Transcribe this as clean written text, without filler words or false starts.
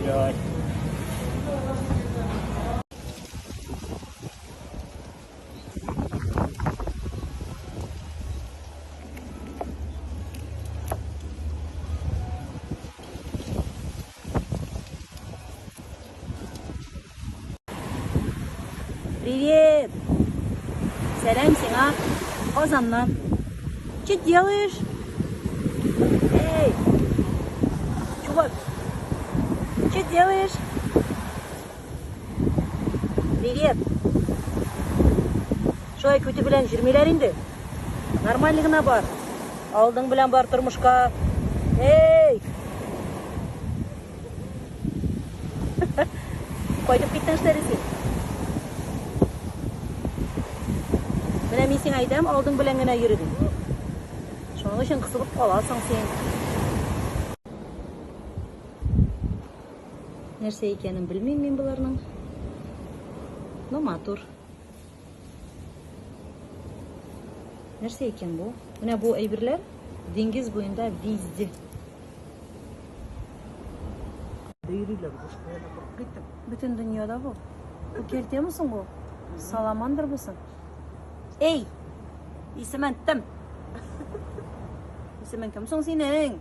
Ой-ой-ой. Привет! Сәлам сиңа Казаннан. Че делаешь? Эй! Чувак! Че делаешь? Привет! Шулай көте белән йөрмиләр инде. Нормально гына бар. Алдың белән бар тормышка. Эй! Кайтып киттең эшләре син. Менә мин сиңа әйтәм, алдың белән генә йөре дим. Шуның өчен кысылып каласың син. Нәрсә икәнен белмим мин боларның. Но матур. Нәрсә икән бу? Менә бу әйберләр диңгез буенда везде. Йөриләр, башка яна куркып киттем. Бөтен дөньяда бу. Бу кертәме соң бу? Саламандр бусы. Эй! Исемен кем? Исемен кем соң синең?